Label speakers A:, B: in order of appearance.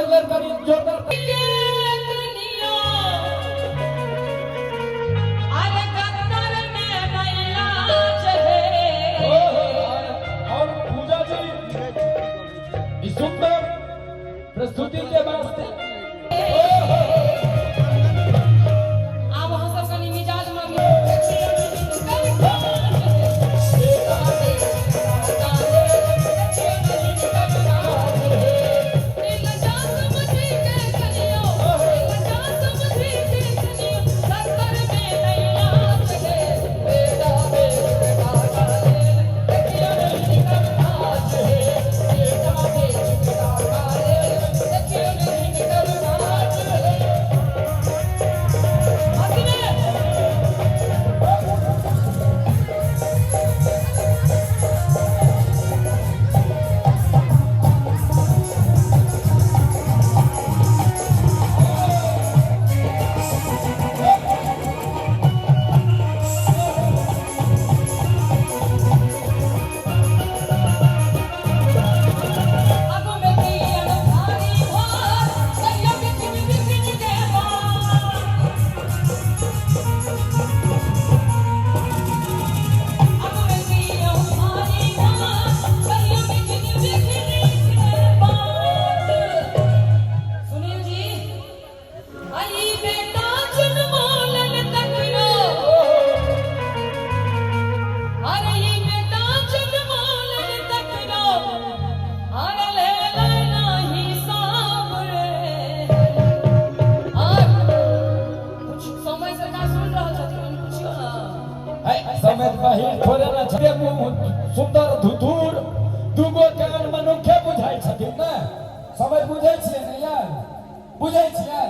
A: लेल कनि जोरदार।
B: अरे गद्दर में नहीं लाज है।
A: और पूजा जी, ई सुंदर प्रस्तुति के वास्ते।
B: आब अहाँ सब कनि मिजाज मांगी। सुनील जी, आई बेटा जन्मालन तकरो, अरे ई बेटा जन्मालन तकरो, अरे ले नाही सामरे। और कुछ समय सरकार सुन रहल छथिन, पुछियो ना।
A: है, समय बाहिर थोड़े ना छै। मुँह सुंदर धुथुर, दूगो कान मनुखे बुझाइ छथिन ने। समय बुझै छियै ने यार? बुझै छियै?